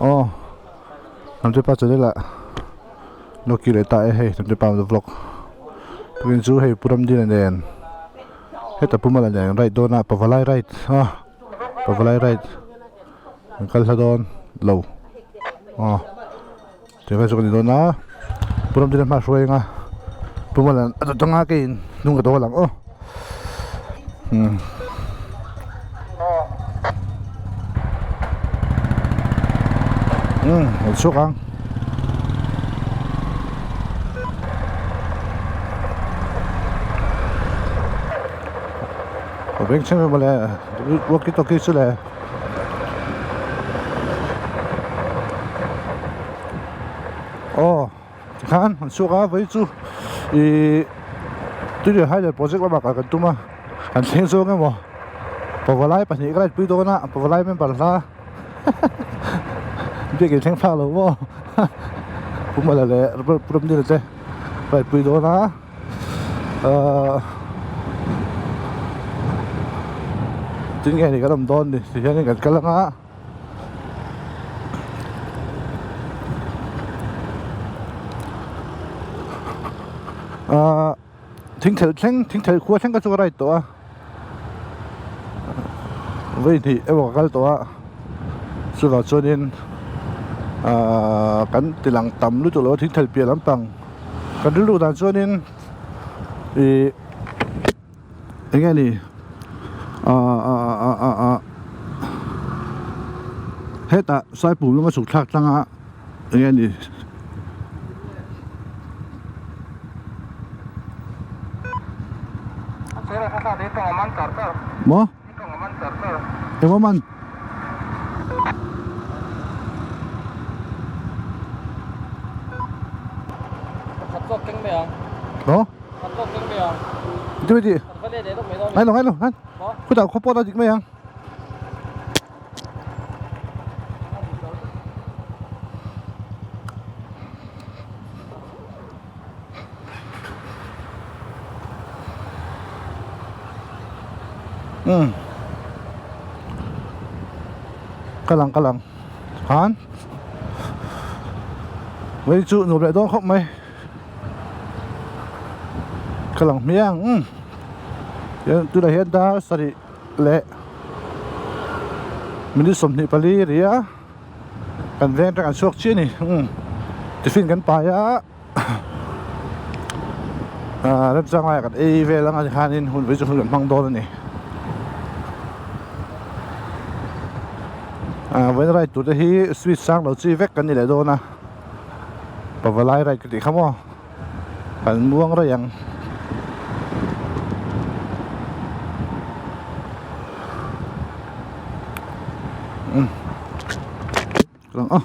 Aw Hnamte pa channel ah Loki leh ta e hei Hnamte pa vlog tukin chu hei Pu Ramdina nen heta Pu Mala nen an ride dawn a Pavalai ride a Pavalai ride an kal hla dawn lo aw Tiang chu ka ni dawn a Pu Ramdina hma hruai anga Pu Mala a dawt anga keiin hnung ka dawl ang aw umm. Umm an chhuak ang. A beng chheng emaw le walkie talkie chu le. Aw tikhan an chhuak a vawi chu ihh tui highlight project lamah kal kan tum a an thleng zawng emaw pavalai pahnih ka rawn pui dawn a pavalai member hla biakin thleng phak lo maw Pu Mala leh Pu Ramdina te ka rawn pui dawn a ahh tinge ni kan awm dawn ni tihianin kan kal anga. Ahh thingthelh thleng thingthelh khua thleng kha chu ka ride tawh a vawi hnih emaw ka kal tawh a chuvang chuanin ahh kan ti lang tam lutuk lo a thingthelh piah lampang kan rilru dan chuanin ih eng nge ni ah ah ah ah ah hetah saipum lama chhuk thlak tlang a eng nge ni. Maw engmaw man. Maw. Tui ti ngai lo ngai lo han khutah khaw pawt a dik mai ang umm kal ang kal ang han vei chu nuam leh dawn khawp mai. Ka lang hmiang umm hian tunah hian dar sarih leh minute 24 ri a kan veng atang an chhuak chiah a ni umm tiffin kan pai a ah remchang laiah kan ei vel ang a tikhanin hun vawi chu hun kan hmang dawn a ni ah vawiin ride tur te hi speed sang lo chi vek kan ni leh dawn a. Pavalai ride ka tih kha maw kan muang rei ang. Umm lang aw.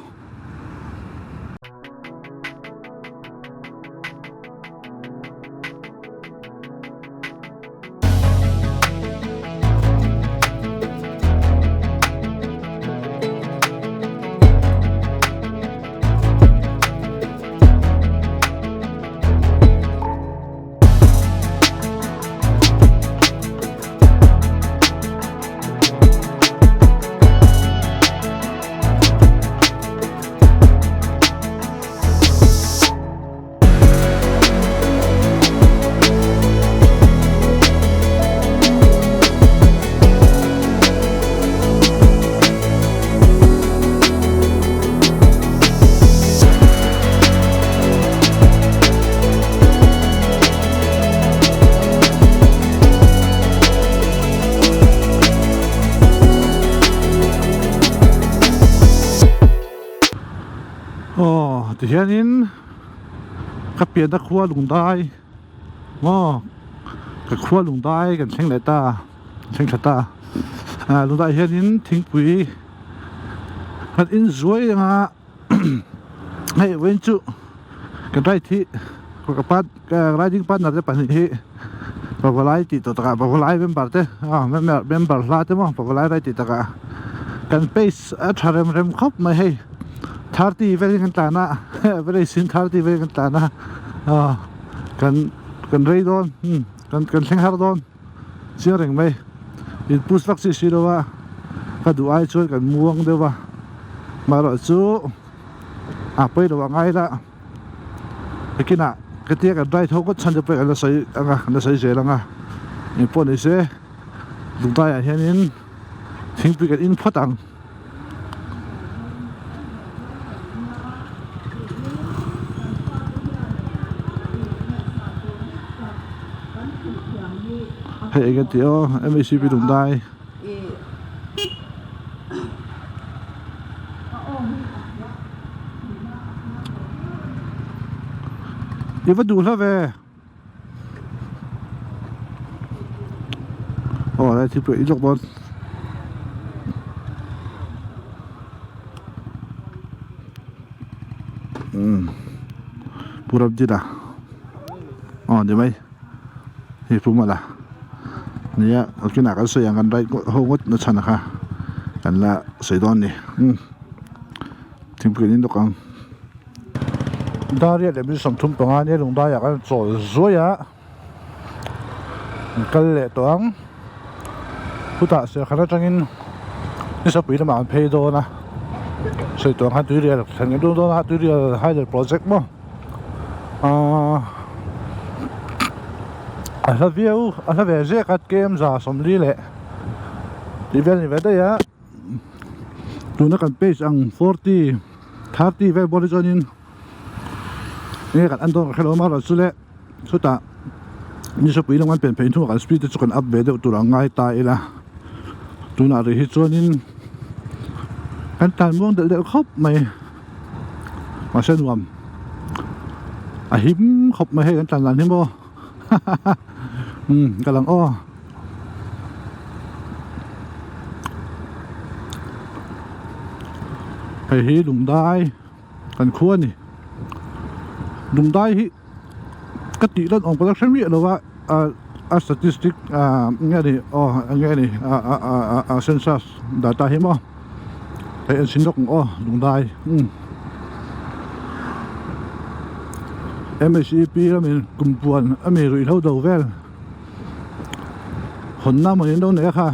Aw tihianin ka pianna khua lungdai maw ka khua lungdai kan thleng leh ta thleng tha ta ah lungdai hianin thingpui kan in zuai anga hei vawiin chu ka ride hi ka part ka riding partner te pahnih hi pavalai tih tawh takah pavalai member te ah member hla te maw pavalai rai tih takah kan pace a tha rem rem khawp mai hei 30 velin kan tlan a average in 30 velin kan tlan a ah kan kan rei dawn hmm kan kan thleng har dawn chiang reng mai in push vak chi si lo a ka duh ai chuan kan muang deuh a. Marawh chu a pawi lo ang aila nakinah ka tia kan ride ho ngawt chhan te pawh kan la sawi ang a kan la sawi zel ang a engpawh ni se Lungdaiah hianin thingpui kan in phawt ang. Hei eng tih aw M_A_C_P Lungdai. I va duh hla ve. Aw lai thil pawh i lawk dawn. Umm Pu Ramdina aw ni mai hei Pu Mala nia kinah kan sawi ang kan right ho ngawt na chhan kha kan la sawi dawn a ni umm thingpui kan in lawk ang. Dariat leh mi 35 nia lungdaiah kan chawl zuai a an kal leh tawh ang chutah serkhan atangin nisapui lamah an phei dawn a sawi tawh ang khan tuirial thlen kan tum dawn a tuirial hydel project maw ahh a hla viau a hla ve zek a kem za 40 leh tih vel a ni ve daih a. Tuna kan page ang 40 30 vel bawr hi chuanin enge kan en dawn ka hrelo amaherawh chu le chutah nisapui lam kan pen phei hnuah kan speed te chu kan up ve deuh tur ang ngai ta ila tunah rih hi chuanin kan tlan muang delh delh khawp mai mahse nuam a him khawp mai hei kan tlan dan hi maw hahaha umm ka lang aw. Hei hi Lungdai kan khua a ni Lungdai hi ka tih lan awm ka la hre miah lo a a statistic ah nge ni aw nge ni ah census data hi maw hei en sin lawk ang aw Lungdai umm M_H_E_P lamin kumpuan a mi ruihhlo do vel. Hawnna mawni an lo nei a kha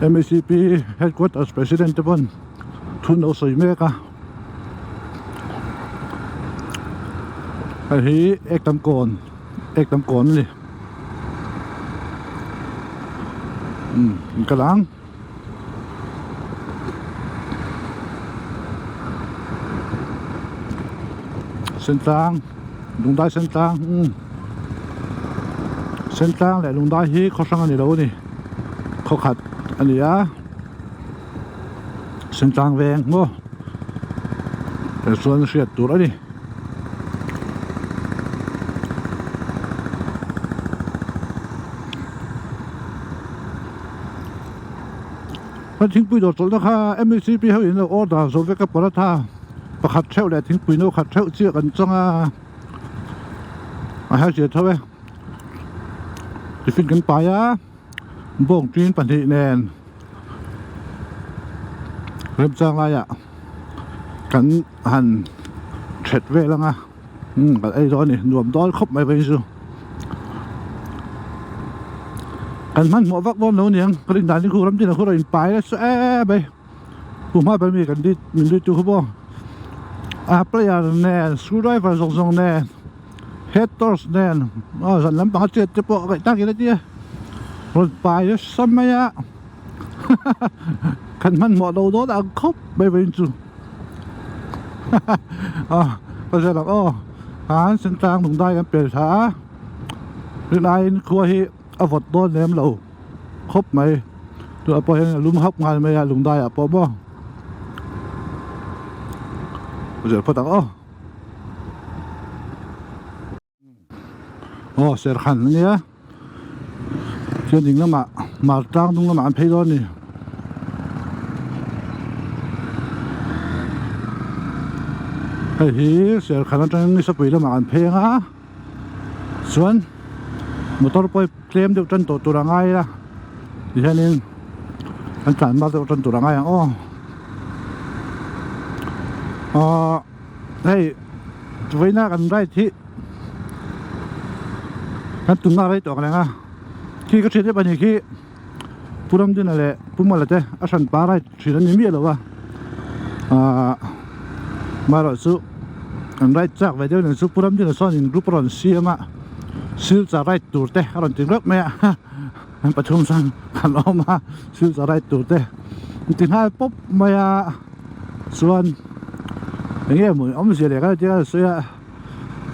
M_A_C_P headquarters president te pawn thu an lo sawi mek a hei hi ek tam kawn ek tam kawn a ni umm an kal ang. Sentlang Lungdai Sentlang umm Sentlang leh Lungdai hi khaw hrang a ni lo a ni khaw khat a ni a Sentlang veng maw tah chuan hriat tur a ni. A thingpui dawr chawlhna kha M_A_C_P ho in lo order zo vek a paratha pakhat theuh leh thingpui no khat theuh chiah kan chang a a her zia tho e tiffin kan pai a bawng tin pahnih nen remchang laiah kan han that vel ang a umm kan ei dawn a ni nuam dawn khawp mai vawiin chu kan hmanhmawh vak dawn lo aniang ka rin dan hi khu ram tin a khu rawh in pai nasa em mai pu hma ber mi kan min lut tu kha pawh a player nen screw driver zawng zawng nen head torch nen aw zan lampang a chet te pawh ngaih takin a tia rawn pai nasa mai a kan hmanhmawh lo dawn ang khawp mai vawiin chu aw ka ziah loh aw an sentlang lungdai kan pel thla a rinaiin khua hi a vawt dawn lem lo khawp mai tunah pawh hian a lum haup ngai mai a lungdaiah pawh maw ka ziah phawt ang aw. Aw serkhan a nia chuan ding lamah mar tlang dung lamah an phei dawn a ni hei hi serkhan atangin nisapui lamah an phei ang a chuan motor pawh hi tlem deuh tan tawh tur a ngai a tihianin an tlan mar deuh tan tur a ngai ang aw ahh. Hei vawiina kan ride hi kan tunna rei tawh ang reng a khi ka thian em ani khi Pu Ramdina leh Pu Mala te a hran pa ride thin an ni miah lo a. Ahh marawh chu an ride chak ve deuh nen chu Pu Ramdina chuanin group a rawn siam a Silchar ride tur te a rawn ti reuh mai a an pathum chuan an awm a Silchar ride tur te an ti nghal pawp mai a chuan eng nge maw awmzia leh kal tia a sawi a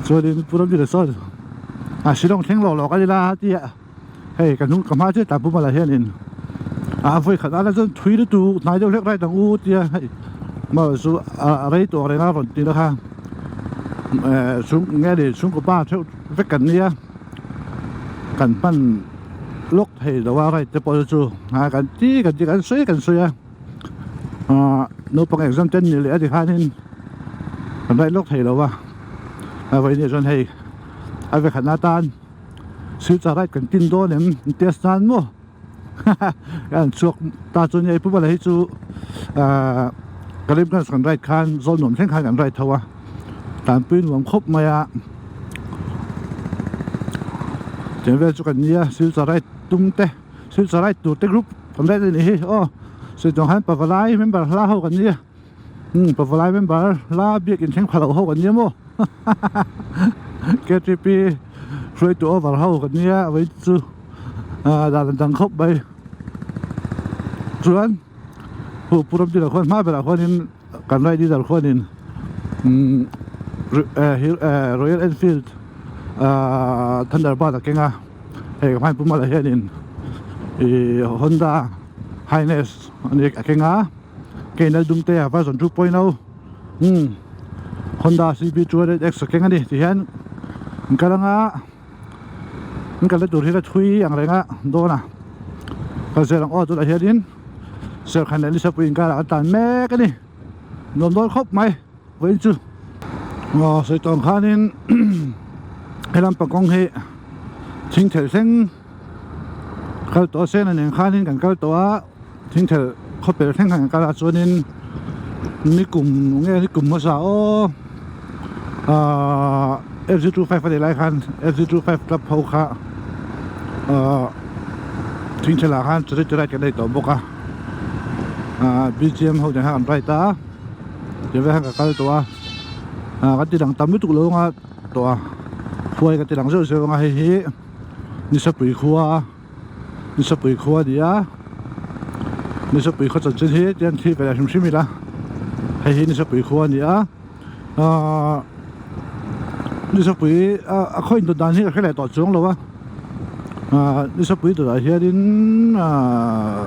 chuanin Pu Ramdina chuan a Shillong thleng lawk lawk a ni la a ti a. Hei ka hnung ka hma chiah tah pumah hianin a vawi khat ala chuan thui lutuk hnai deuh hlek right ang u tia hei maw chu a rei tawh reng a rawn ti na kha eh chhung nge ni chhungkaw pa theuh vek kan nia kan hman lawk thei lo a right te pawh chu a kan ti kan ti kan sawi kan sawi a ah naupang exam te an ni leh a tikhanin kan right lawk thei lo a a vawi nia chuan hei a vekhat na tan. Silchar ride kan tin dawn em an test nan maw an chhuak ta chu nia pumala hi chu ahh Karimganj kan ride khan zawl nuam thleng khan kan ride tho a tanpui nuam khawp mai a tiang vel chu kan nia Silchar ride tum te Silchar ride tur te group kan ride a nih hi aw sawi khan pavalai member hla ho kan nia. Umm pavalai member la biak in thleng pha loh ho kan nia maw ktp hruaitu over ho kan nia vawi chu ah dan an dang khawp mai chuan hu pu ramdina khuan hma berah khuanin kan right leader khuanin umm eh royal enfield ah thunderbird a keng a hei ka hmain pu mala hianin ih honda highness a keng a. Kei nal dum te a version 2.0 umm Honda CB200X a keng a ni ti hian an kal anga an kalna tur hi la thui ang reng a dawn a kal zel ang aw tunah hianin Serkhan leh Nisapui inkarah an tlan mek a ni nuam dawn khawp mai vawiin chu aw sawi tawng khanin helam pangkawng hi thing thelh thleng kal tawh a sen a nen khanin kan kal tawh a. Thingthel khawpel thleng khan kan kal a chuanin nikum nge nikum hmasa aw ahh F G 25 a nih lai khan F G 25 club ho kha ahh thingthel ah khan charity ride kan nei tawh bawk a ahh B G M ho nen khan an ride a ti vel khan ka kal tawh a ahh kan ti dang tam lutuk lo anga tawh a khuai ka ti lang zeuh zeuh anga hei hi Nisapui khua. Nisapui khua a ni a Nisapui khaw chanchin hi tian thli ve hrim hrim ila hei hi Nisapui khua a ni a ahh Nisapui a khaw indawt dan hi ka hre leh tawh chuang lo a ahh Nisapui dawtah hianin ahh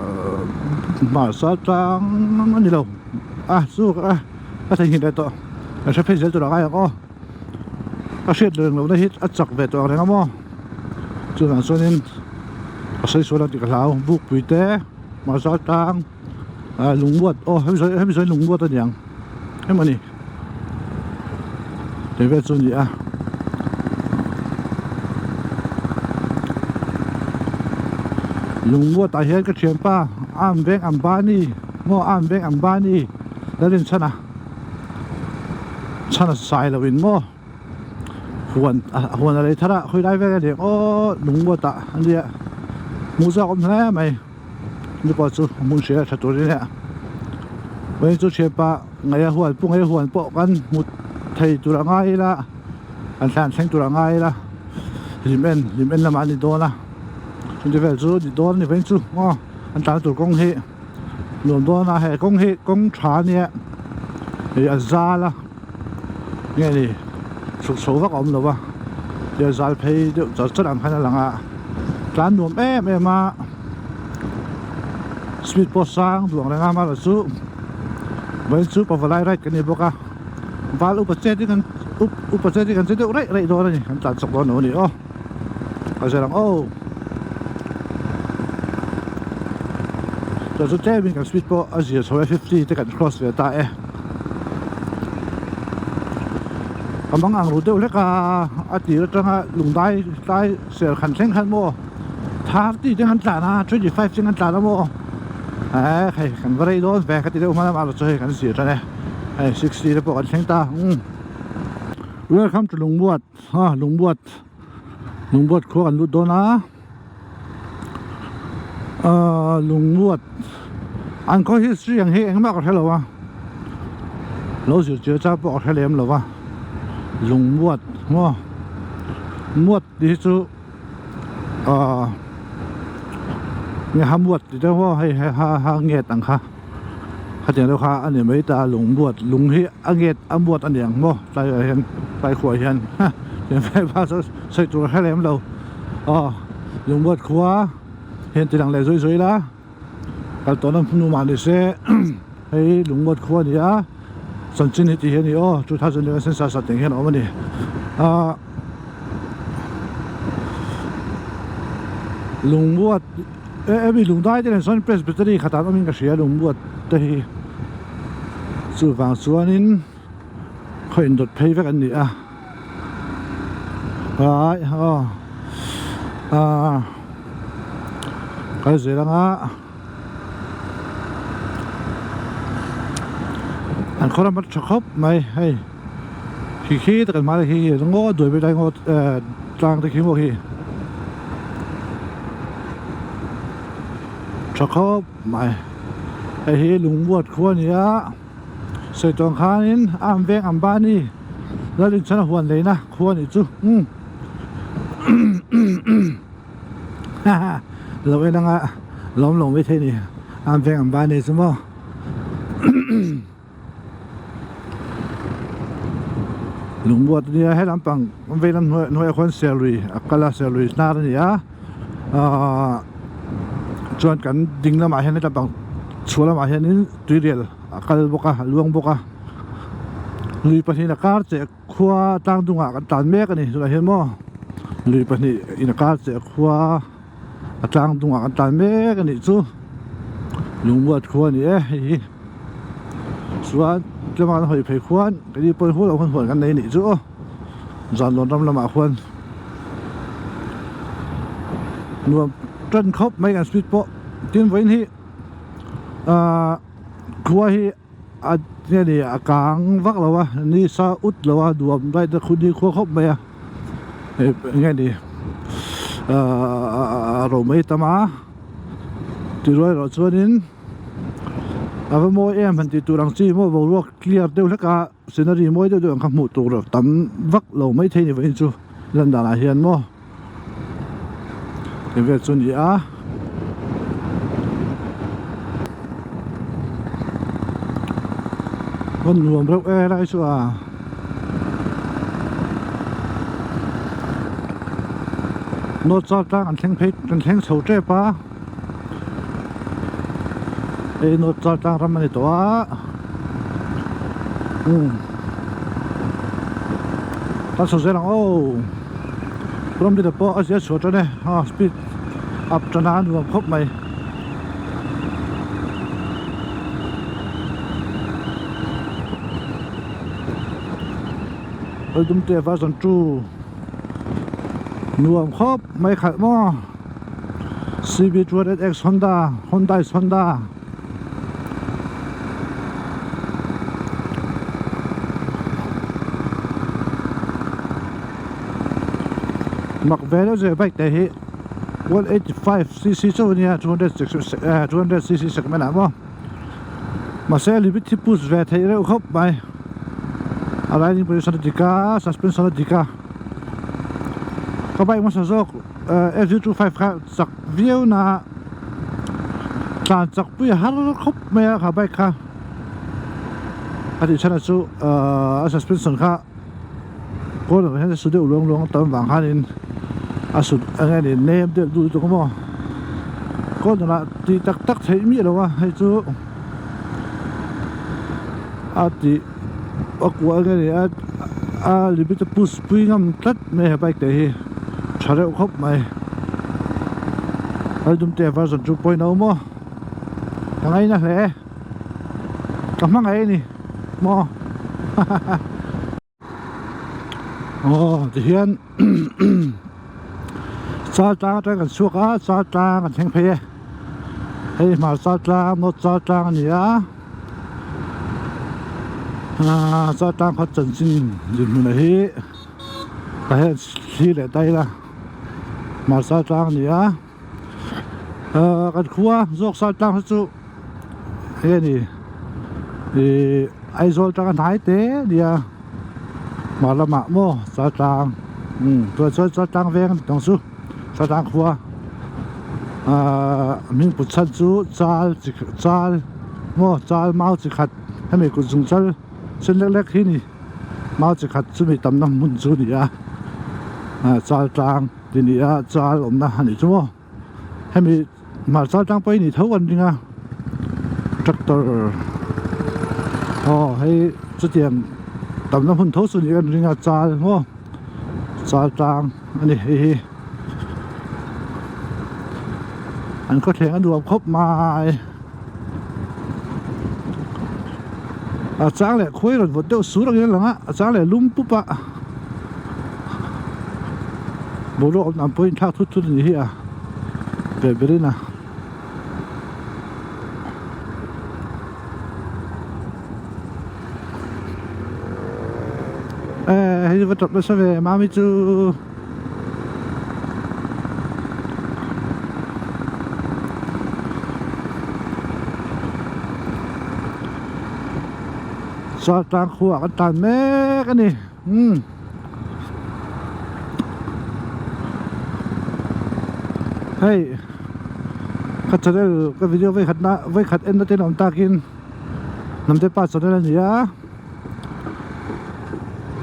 hmarcha tlang a ni lo a chu a ka theihnghilh leh tawh ka hre phei zel tur a ngai ang aw. A hriat reng lohna hi a chak ve tawh ang reng a maw chuvang chuanin a sawi sual ang tih ka hlau bukpui te mahse tlang ah lungmuat aw hemi sawi hemi sawi lungmuat a niang emaw ni tih vel chu a ni a. Lungmuat ah hian ka thianpa am veng Ambani maw am veng Ambani Lalrinchhana. Chhan a sai lo in maw huan huan a lei thar a khawi lai vel a leng aw lung buat ah a nia hmuh zawk awm hle mai ni pawh chu hmun hria tha tur ania vawiin chu thianpa ngaih a huan pu ngaih a huan pawh kan hmu thei tur a ngai ila an thlan thleng tur a ngai ila hlim en hlim en lamah a ni dawn a chumi vel chu ni dawn a ni vawiin chu aw an tlan tur kawng hi. Nuam dawn a he kawng hi kawng tha ania ih a zal a nge ni chhuk chho vak a awm lo va tia zal phei deuh char char ang khan a lang a tlan nuam em em a speed pawh sang duh ang reng a amaherawh chu vawiin chu pavalai ride kan ni bawk a val upa chet hi kan upa chet hi kan che deuh raih raih dawn a ni kan tlan chawk dawn lo a ni aw. A zir ang aw chuan chu tlem in kan speed pawh a zir chho e fifty te kan cross ve ta e ka mang ang ru deuh hlek a a tir atanga lungdai tlai ser khan thleng khan maw 30 te an tlan a 25 te an tlan a maw eh hei kan va rei dawn ve ka ti deuh hman a mahse chu hei kan zir tan e hei 60 te pawh kan thleng ta umm welcome to lungmuat. Ha lungbuat lungbuat khua kan lut dawn a ahh lungbuat an khaw history ang hi engmah ka hre lo a. Lo zir chiah chang pawh ka hre lem lo va, lungmuat maw muat tih hi chu ahh nge ha muat tih deuh maw hei ha ha nget ang kha khatiang deuh kha a ni mai ta lungmuat lung hi a nget a muat a ni ang maw tlai ah hian tlai khuah hian sawi tur ka hre lem lo aw lungmuat khua hian ti lang leh zui zui la. Kal tawhna hnu mah ni se hei lungmuat khua a ni a chanchin hi ti hi a ni aw 2011 census ah teng hian a awm a ni ah lungmuat eh hemi lungdai te nen sawn presbytery khatah an awmin ka hria lungmuat te hi chuvang chuanin khaw indawt phei vek an ni a ai aw ah kal zel anga an khaw ram a tha khawp mai hei khi khi tak an hmai khi khi ngaw duai mai lai ngaw eh tlang te khi maw khi tha khawp mai hei hi lungmuat khua a ni a. Sawi tawng khanin a an veng Ambani lal inchhan a huan leina khua anih chu umm haha lo en anga lawm lo mai thei ni a an veng Ambani chu maw lungbuat ania he lampang vei lam hnuaiah khuan serlui a kal a serlui hnar a ni a ahh chuan kan ding lamah hian he lampang chhuah lamah hianin tuirial a kal bawk a a luang bawk a lui pahnih a kar cheh khua tlang dungah kan tlan mek a ni tunah hian maw lui pahnih in a kar cheh khua a tlang dungah kan tlan mek a nih chu lungmuat khua a ni e hei hi chuan tlema kan hawi phei khuan keini pawhin hual loh huan kan nei a nih chu aw zanlawn ram lamah khuan nuam tan khawp mai kan speed pawh tin vawiin hi ahh khua hi a nge ni a kang vak lo a ni sa ut lo a nuam daih te khu ni khua khawp mai a nge ni ahh a ro mai tam a tiruai erawh chuanin a va mawi em han tih tur ang chi maw boruak clear deuh hlek a scenery mawi deuh deuh ang kha hmuh tur tam vak lo maithei ni vawiin chu lan danah hian maw. Ti vel chu a ni a rawn nuam reuh e lai chu a North char tlang an thleng phei an thleng chho tep a hei North char tlang ram a ni tawh a umm kan chho zel ang aw. Ram te pawh a zia chhuah tan e a speed up tan a nuam khawp mai. Hei te version 2 nuam khawp mai khalh maw CB200X Honda Honda is Honda. Mak ve deuh chu bike te hi 185 cc chauh ania 200 cc segment ah maw mahse limit hi push ve theih reuh khawp mai a riding position a dik a suspension a dik a ka bike hmasa zawk FZ25 kha chak viau na tlan chak pui a har khawp mai a kha bike kha a tih chhan ah chu ahh a suspension kha kawn ah hian a su deuh luang luang tam vang khanin a sut eng nge ni nem deuh duh lutuk maw kawn ah tih tak tak theih miah lo a hei chu a tih a kuah eng nge ni a a limit a push pui ngam tlat mai he bike te hi tha reuh khawp mai hei version 2.0 maw ka ngaina hle ka hmangaih a ni maw aw tihian chal tlang atang kan chhuak a chal tlang kan thleng phei e hei hmar chal tlang north chal tlang a ni a ah chal tlang khaw chanchin dinhmun hi tah hian thli leh ta ila hmar chal tlang a ni a. Ahh kan khua zawk sal tlang hi chu hei a ni ihh. Aizawl tanga hnai te nia hmar lamah maw Chaltlang umm tunah chuan Chaltlang veng a ni tawng chu Chaltlang khua ahh hming put chhan chu chal chi chal maw chal mau chi khat hemi kut zung chal sen lek lek hi ni mau chi khat chumi tamna hmun chu a ni a ah Chaltlang tih ni a chal awmna a nih chu maw. Hemi hmarcha tang pawhin ni tho an ring a tractor aw hei chutiang tamna hmun tho chu ni an ring a chal maw chal tlang a ni hei hi an khawthleng a nuam khawp mai a chang leh khuai rawn vawt deuh sur angin a lang a a chang leh lum pup a. Boruak awm dan pawhin thlak thut thut a ni hi a ve berin a. Eh hei va tawp nasa ve mami chu. Chuan tlang khuaah kan tan mek a ni. Umm hei ka channel ka video vei khat na vei khat en na te an awm takin hnamte pa channel a ni a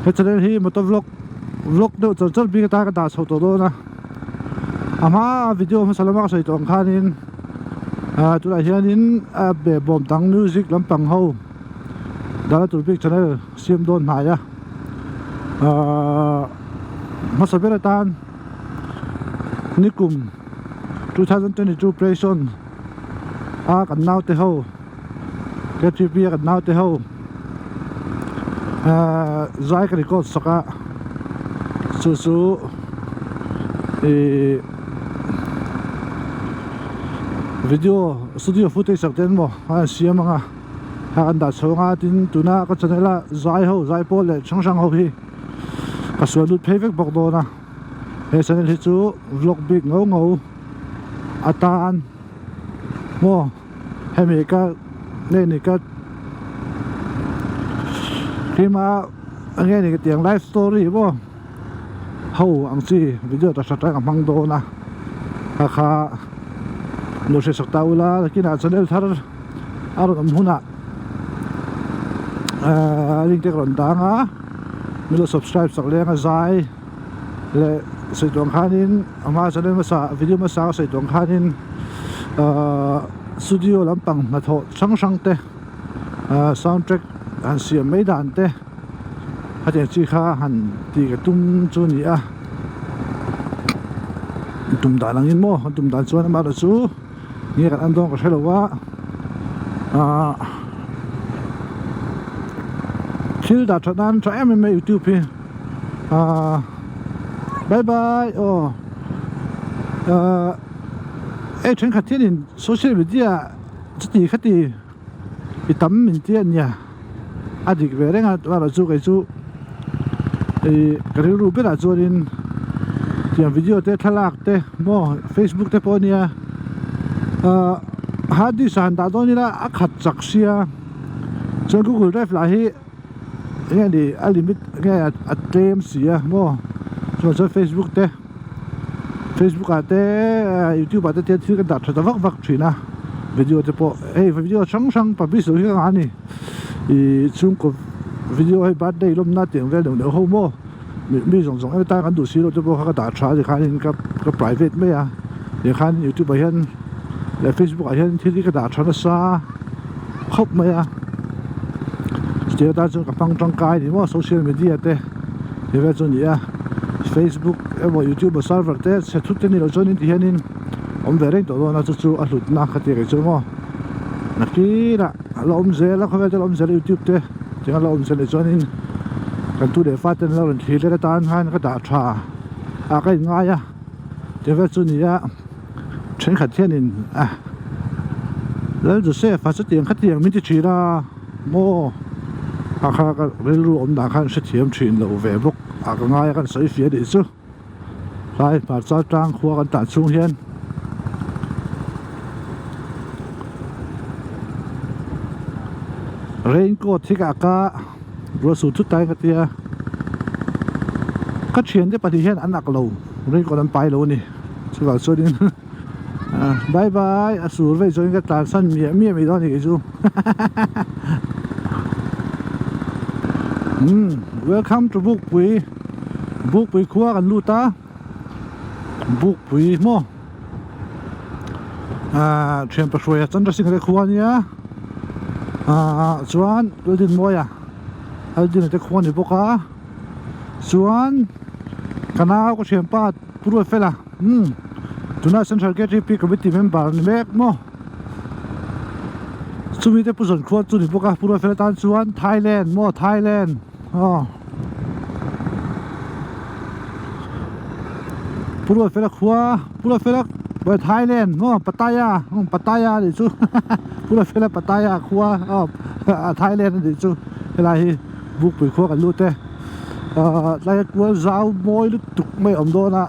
he channel hi motor vlog vlog deuh chawr chawr bik atan ka dah chho tawh dawn a a hma video hmasa lama ka sawi tawh ang khanin ah tunah hianin a behbawm dang music lampang ho dahna tur bik channel. Siam dawn hnai a ahh hmasa ber atan nikum 2022 presion a kan naute ho K_T_P a kan naute ho ahh zai ka record sak a chu chu ihh video studio footage ang te emaw a an siam ang a. a an dah chho anga tin tuna ka channel a zai ho zai pawl leh hrang hrang ho hi ka sual lut phei vek bawk dawn a he channel hi chu vlog bik ngau ngau atan maw hemi ka nge ni ka keima nge ni ka tiang life story maw ho ang chi video ta hrat reng a hmang dawn a kha kha lo hriatsak ta ula nakinah channel thar a rawn awm hunah ahh link te ka rawn dang a min lo subscribe sak leng a zai leh sawi tuang khanin a hma channel hmasa video hmasa ka sawi tuang khanin ahh studio lampang hnathawh hrang hrang te ahh sound track han siam mai dan te. Hetiang chi kha han tih ka tum chu a ni a tum dan angin maw a tum dan chuan amaherawh chu nge kan en dawn ka hre lo a ahh thil dah that nan tha em em mai youtube hi ahh bye bye aw ahh hei thenkhat hianin social media chuti khati i tam min ti a nia. A dik ve reng a erawh chu kei chu ih ka rilru berah chuanin tiang video te thlalak te maw facebook te pawh ania ah hard disk ah han dah dawn ila a khat chak sia chuan google drive lah hi enge ni a limit nge a tlem si a maw chuan chuan facebook te. Facebook ah te youtube ah te tian thil kan dah tha ta vak vak thin a video te pawh hei video hrang hrang publish loh hi ka ngah a ni ih chhungkaw video hei birthday lawmna tih ang vel neuh neuh ho maw mi zawng zawng em tan kan duh si loh te pawh kha ka dah tha a tikhanin ka ka private mai a tikhan youtube ah hian leh facebook ah hian thil hi ka dah tha nasa khawp mai a chutiang atan chuan ka hmang tangkai a ni maw social media te. Hei vel chu a ni a facebook emaw youtube a server te chhe thut te ni loh chuanin ti hianin awm ve reng tawh dawn a chu chu a hlutna kha tia kei chu maw nakinah a la awm zel a khawvel te la awm zel a youtube te tiang a la awm zel leh chuanin kan tu leh fate an lo rawn thlir let atan khan ka dah tha ah ka inngai a tiang vel chu a ni a thenkhat hianin ah Lal Joseph a chutiang khatiang min ti thin a. Maw a kha ka rilru awm dan khan hrethiam thin lo ve bawk a ka ngai a kan sawi fia nih chu tlai hmarcha tlang khua kan tah chhung hian Raincoat hi ka ak a, ruah sur thut tai ka tia. Ka thiante pahnih hian an ak lo, raincoat an pai lo a ni. Chuvang chuanin bye bye a sur vei chuan ka tlansan miah miah mai dawn a ni kei chu. Umm welcome to Bukpui, Bukpui khua kan lut a. Bukpui maw ahh thian pahruaia Chandra Singh te khua ania ahh chuan Laldinmawia Laldina te khua a ni bawk a chuan ka nau ka thianpa Pu Ruatfela umm tuna Central K_T_P committee member a ni mek maw chumi te Pu Zawn khua chu a ni bawk a Pu Ruatfela tan chuan Thailand maw Thailand. Aw Purua fela khua Purua fela Thailand maw Pattaya Pattaya anih chu Purua fela Pattaya khua aw Thailand anih chu helai hi Bukpui khua kan lut e ahh tlai kual zau mawi lutuk mai a awm dawn a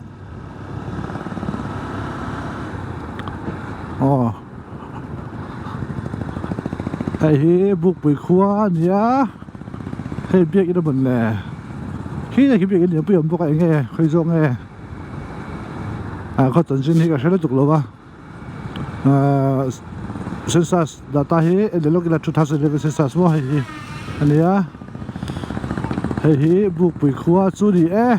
aw hei hi Bukpui khua a ni a. Hei biakin a mawn le khi khi biakin lianpui awm bawk a eng nge khawi zawk nge ah khaw chanchin hi ka hre lutuk lo va ahh census data hi en leh lawk ila 2011 census maw hei hi a nia hei hi bukpui khua chu ni e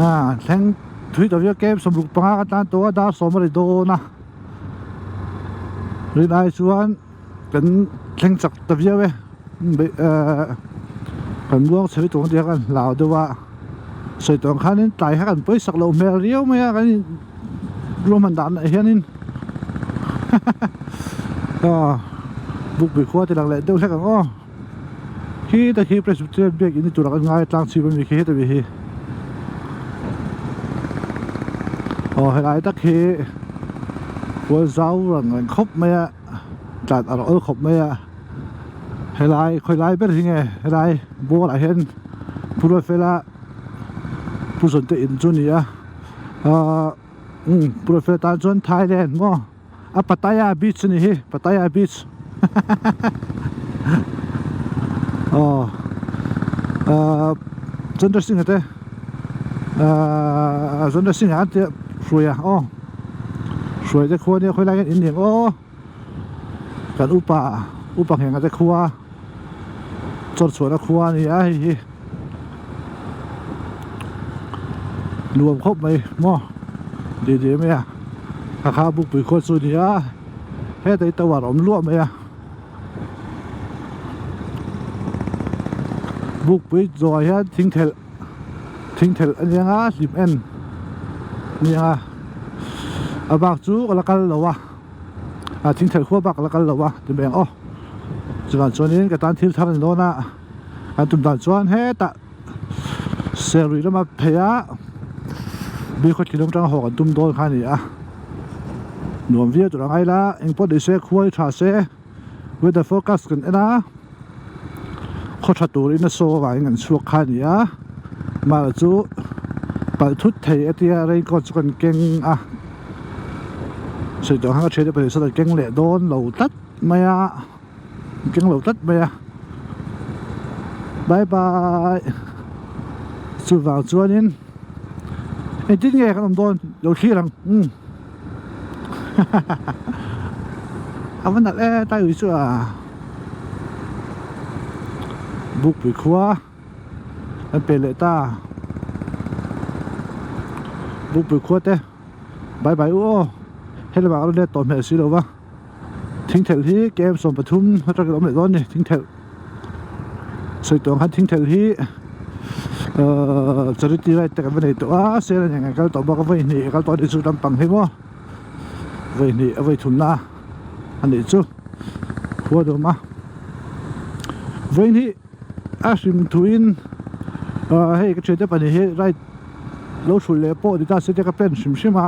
ah thleng thui tawh viau kem 65 ka tan tawh a dar sawm a ri dawn a rinai chuan. Kan thleng chak ta viau e kan muang chhe lutuk ang tih kha kan hlau deuh a sawi tawh ang khanin tlai kha kan pawisak loh hmel riau mai a kan in ruahman dan ah hianin aw bukpui khua ti lang leh deuh hlek ang aw khi te khi presbyterian biak in ni tur ah kan ngai tlang chhip ami khi heta mi hi aw helai tak hi kual zau rang reng khawp mai a. tlan a awl khawp mai a helai khawi lai ber hi nge helai ball ah hian Pu Ruatfela Pu Zawnte in chu a ni a ahh umm Pu Ruatfela tan chuan Thailand maw a Pattaya beach a ni hi Pattaya beach aw ahh Chandra Singh a te ahh Chandra Singh a an tia hruai a aw. Hruai te khua nia khawi lai hian in eng aw kan upa upa nghenga te khua chawr chhuahna khua a ni a hei hi nuam khawp mai maw dih dih mai a hakha bukpui khua chu a ni a hetah hi tower a awm luah mai a bukpui zawhah hian thing thelh. Thing thelh a nia hlim en a nia a bak chu ka la kal lo a a thing thelh khua bak ka la kal lo a ti mai ang aw chuvang chuanin ka tan thil thar a ni dawn a an tum dan chuan hetah serui lama phei a bik khaw thlilawm atanga haw kan tum dawn kha a ni a nuam viau tur a ngai la engpawh ni se khua hi tha se weather forecast kan en a. Khaw tha turin a saw avangin kan chhuak kha a ni a mahla chu palh thut thei a tia raincoat chu kan keng a sawi tawh ang khan ka thian te pahnih sawn an keng leh dawn lo tlat mai a an keng lo tlat mai a bye bye chuvang chuanin engtin nge kan awm dawn lo thlir ang umm. A va nalh e tai ui chu a bukpui khua an pe leh ta bukpui khua te bye bye u aw helamah ka rawn let tawh hmel si lo va thing thelh hi km 13 atangin a awm leh dawn a ni thing thelh sawi tawh ang khan thing thelh hi ahh charity ride te kan va nei tawh a sel a nen kan kal tawh bawk a vawi hnih a kal tawh a nih chu lampang hi maw vawi hnih a vawi thumna a nih chu khua dawm a vawi hnih a hrim thuin ahh hei ka thiante pahnih hi ride lo hrulh leh pawh ni ta se te ka plan hrim hrim a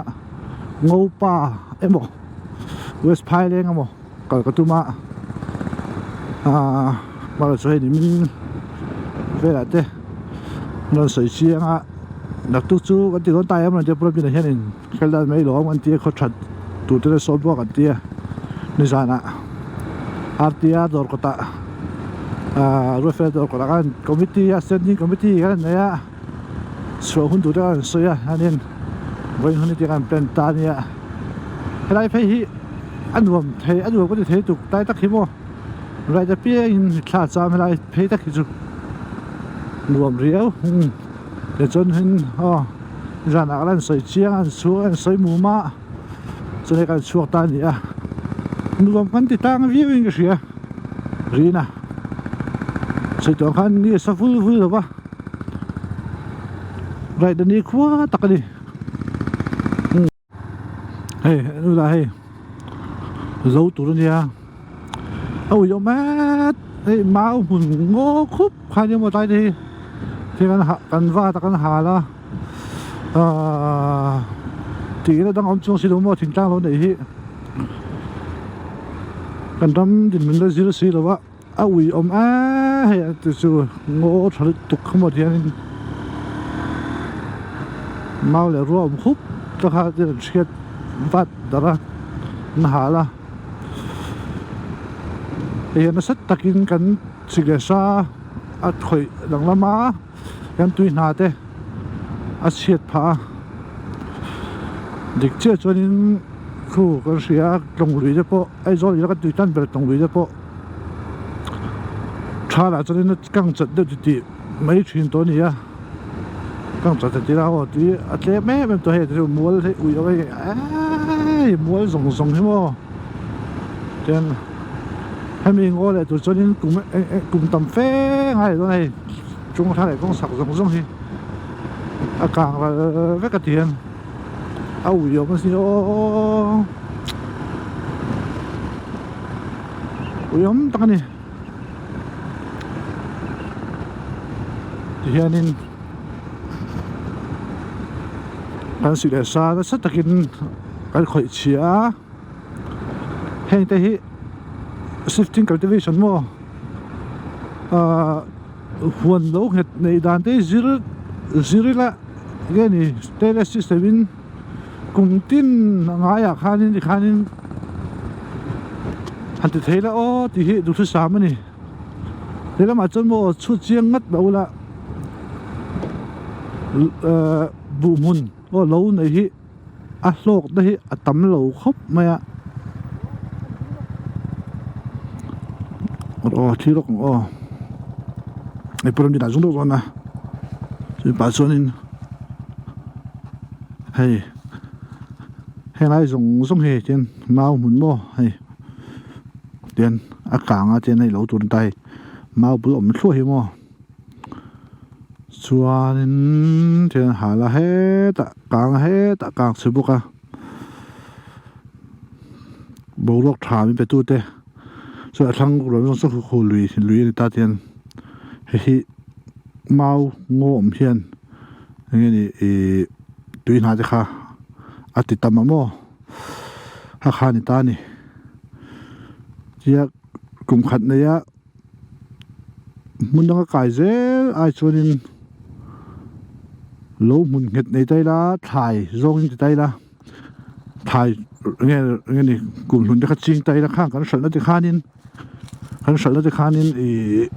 ngopa emaw west phaileng emaw. Kal ka tum a aaa hmar chu hei nimin velah te an rawn sawi chiang a naktuk chu kan ti dawn ta em rawn tia pura binah hianin khel dan mai lawm kan tia khaw that tur te sawn bawk an tia nizanah. RTR dawr kawtah ah Ruatfela dawr kawtah khan committee a standing committee khan an nei a chhuah hun tur te khan an sawi a hianin vawiin hun hi ti khan an plan ta a nia helai phei hi a nuam thei a nuam ka ti thei tuk tlai tak hi maw right apiangin thla cham helai phei tak hi chu nuam riau umm tichuan hin aw zanah khan an sawi chiang a an chhuak a an sawi mum a chuan hei kan chhuak ta a ni a nuam kan ti tlang viau in ka hria rina sawi tur ang khan ni a sa vul vul lo va right a ni khua tak a ni. Hei enu lah hei zo tur ania a ui awm et hei mau hmun ngaw khup kha nia maw tlai te hi thil kan ha kan vat a kan hal a ahh tih ila dang awm chuang si lo maw thingtlang lo neih hi kan ram dinhmun la zir si lo a a ui awm eee hei a ti chu ngaw tha lutuk kha maw tihianin mau leh ruah awm khup te kha te an hriat vat darh a an hal a hei hian nasa takin kan chik leh sa a khawih danglam a kan tui hna te a chhiat phah a dik chiah chuanin khu kan hria a tlawng lui te pawh Aizawl ila kan tui tan ber tlawng lui te pawh tha lah chuanin a kang chat deuh ti tih mai thin tawh a ni a kang chat chat ila aw tui a tlem em em tawh hei chu mual hi ui awm hei eii mual zawng zawng hi maw chuan hemi ngaw leh tur chuanin kum kum tam fe ngai dawn a hei chung thla leh kawng sak zawng zawng hi a kang ral vek a ti hian. A ui awm asin aw ui awm tak a ni tihianin kan sih leh sa nasa takin kan khawih chhia a heng te hi shifting cultivation maw ahh huan lo nghet neih dan te hi zir zir ila nge ni terrace system in kum tin a ngaiah khanin tikhanin han ti thei la aw tih hi duhthusam a ni helamah chuan maw chhut chiang ngat lo ula ehh buh hmun aw lo nei hi a hlawkna hi a tam lo khawp mai a aw thil rawk ang aw hei pawh ram zung deuh dawn a chumi pah chuanin hei helai zawng zawng hi tian mau hmun maw hei tian a kang a tian hei lo tur ta hei mau bul awm thluah hi maw. Chuanin thian hal a hetah kang a hetah kang chhe bawk a boruak tha min pe tu te chuan a thlang lam zawng chu khu lui lui a ni ta tihian hei hi mau ngaw awm hian eng nge ni ihh tui hna te kha a ti tam a maw a kha a ni ta a ni tia kum khat nei a. Hmun danga kai zel ai chuanin lo hmun nghet nei ta ila thlai zawngin ti ta ila thlai nge nge ni kum hlun te kha ching ta ila khang kan hralhna te khanin kan hralhna te khanin ihh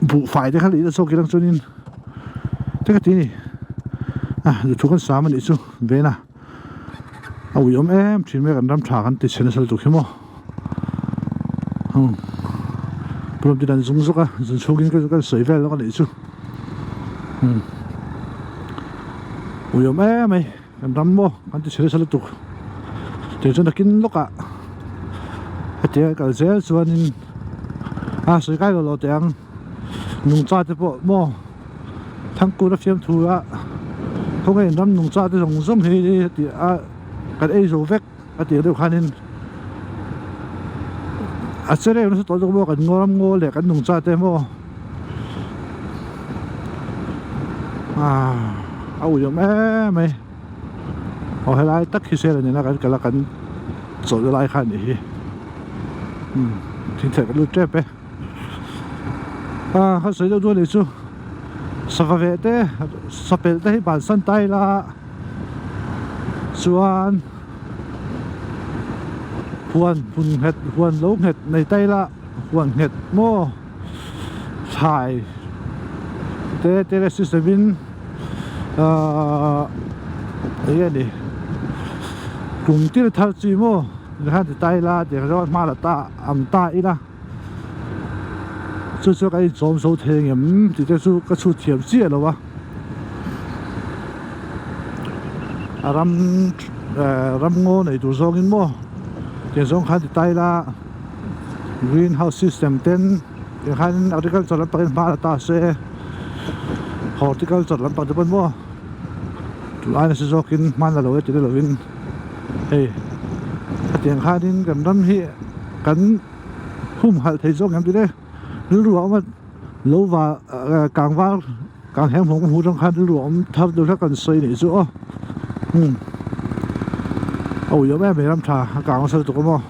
buhfai te kha leh ila zawk ila chuanin te ka ti a ni a duhthu kan sam a nih chu vena a ui awm em thin mai kan ram tha kan ti chhe nasa lutuk hi maw umm pawm te dan zung zawk a zun chhungin ka kan sawi vel lawk a nih chu umm ui awm em mai kan ram maw kan ti chhe nasa lutuk tiang chuan nakin lawkah hetiang a kal zel chuanin a sawi kai lo lo teh ang nungcha te pawh maw. Thangkura fiamthu a khawnge in ram nungcha te zawng zawng hi heti a kan ei zo vek a tih deuh khanin a che reng nasa tawh zawk maw kan ngaw ram ngaw leh kan nungcha te maw ah a ui awm em mai aw helai tak hi sel anena kan kal a kan chawlh lai kha anih hi umm thingtheh kan lut tep e. Ah ka sawi deuh duh a nih chu sava veh te sapelh te hi bansan ta ila chuan Huan hmun nghet huan lo nghet nei ta ila huan nghet maw thlai te terrace system in ahh eng nge ni kum tir thar chi maw tikhan ti ta ila tiang zawng hma la ta ang ta ila chu chu ka inchawm zo thei ang em tih te chu ka chhut thiam chiah lo a a ram eh ram ngaw nei tur zawngin maw tiang zawng khan ti ta ila green house system ten tiang khan agriculture lampang in hma la ta se horticulture lampang te pawn maw tunlai nasa zawkin hman la lo e ti te lovin hei hetiang khanin kan ram hi kan humhalh thei zawk em tih le rilru a awm a lo va kang var kang heng hmawng ka hmuh atang khan rilru a awm thar deuh hlek an sawi anih chu aw umm a ui awm em mai ram tha a kang nasa lutuk a maw.